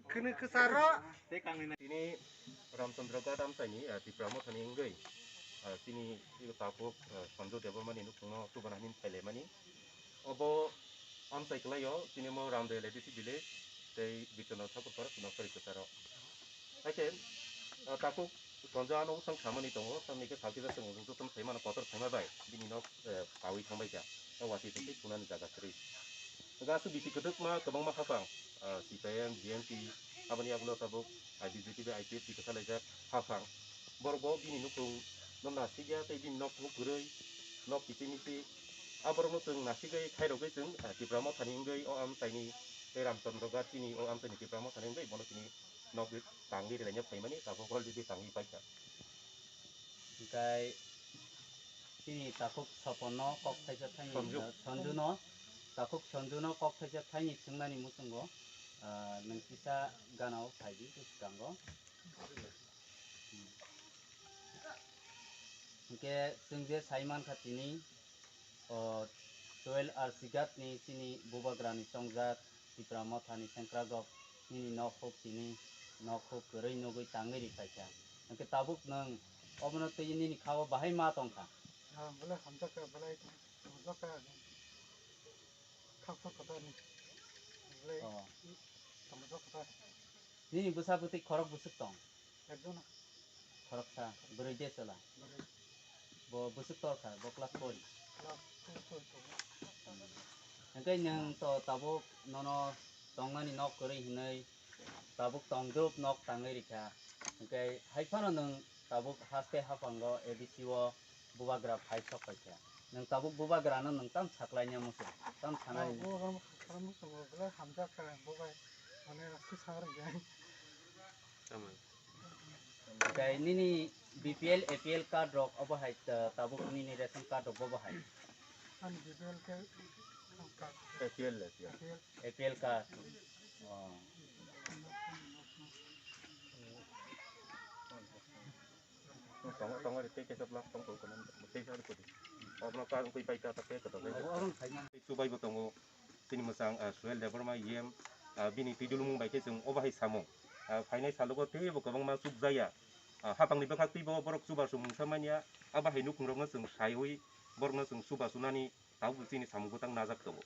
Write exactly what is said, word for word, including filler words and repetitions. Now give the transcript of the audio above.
Khwno kwcharo. Tini Ramchandra Ghat amchaini, ah, Tipra Mothani wngwi, ah, tini tabuk, ah, Sanju Debbarmani nukhungno chubanani phailaimani. Obo amchai kwlaio, tini mo Ramdel A D C village tei Bichwanath Thakurpara Sunasari kwcharo. Haikhe, ah, tabuk Sanju ano usang samani tongo, tamni khe salkhe joto saimano kotor saima bai, bini nok, eh, kawi thangbai kha. O watwi tongtwi phunani jaga kwrwi. Hwnkhe aswk bisi kwdwkma kwbangma haphang, ah, C P I M, B N P, aboni yagulo tabuk, ah, B J P bai I P F T kwthalaijak haphang. Borok bo bini nukhung no nasikya tei bini nok bo kwrwi, nok kichi michi. Aborokno chwng nasigwi khairogwi chwng, ah, Tipra Mothani wngwi o amchaini tei Ramchandra Ghat chini o amchaini Tipra Mothani wngwi bono chini nok tangwi rwlaina phaimani tabuk already tangwi paikha. Hwnkhe chini takhuk Soponno kok thaisa thaini, Sonju. Sonjuno, takhuk Sonjuno kok thaisa thaini thwngmani muchungo, ah, nwng kisa ganao phaidi bwskango. Hwnkhe chwng je sai mankha tini, o twelve R C Ghat ni chini bubagra ni chongjak Tipra Motha ni sengkrakrok nini nok huk tini nok huk kwrwi nugwi tangwi rikhaikha. Hwnkhe tabuk nwng obono twi nini kha-o bahai ma tongkha? Ah, belai hamjakha, belai tongjakha. Khaksa kwthar ni. Belai Oh. Tongjakha. Nini bwsa bwtwi khorok bwswk tong? Ekjona. Khoroksa, bwrwi de chwla? Bwrwi. Bo bwswk torkha, bo class four? Class four tongo. Hmm. Hwnkhe nwng to tabuk nono tongmani nok kwrwi hinwi tabuk tongdrup nok tangwi rikha. Hwnkhe hai phano nwng tabuk haste haphango A D C o bubagra phai sok paikha. Nwng tabuk bubagrano nwng tam saklaina muchung, tam sanani. Oh, bubagrano saklaina muchung, belai hamjakha, bubai, mane, aswk sa rwkha. Tamni. Tei nini B P L, A P L card rok obo hai, ta-, tabuk nini ration card rok bo bo hai? Ani B P L ke card. A P L, A P L. A P L. A P L card. Oh. Tongo, tongo, tei kaisa block tong tong kono, tei sa rwdi. Obono kar wngwi pai ta, ta, tei kwtal khe. Obo, obo wng khaina. Tei chubai bo tongo, chini mwchang, ah, Suel Debbarma E M, ah, bini twi dulumung bai khe chwng obo hai samung. Ah, phainai salogo teibo kwbangma chukjaya. Ah, hapangni bwkhak twibo borok chubachu mungsa manya, abo hai nukhungrokno chwng saiwi borokno chwng chubachu nani tabuk chini samung bwtang najak tongo.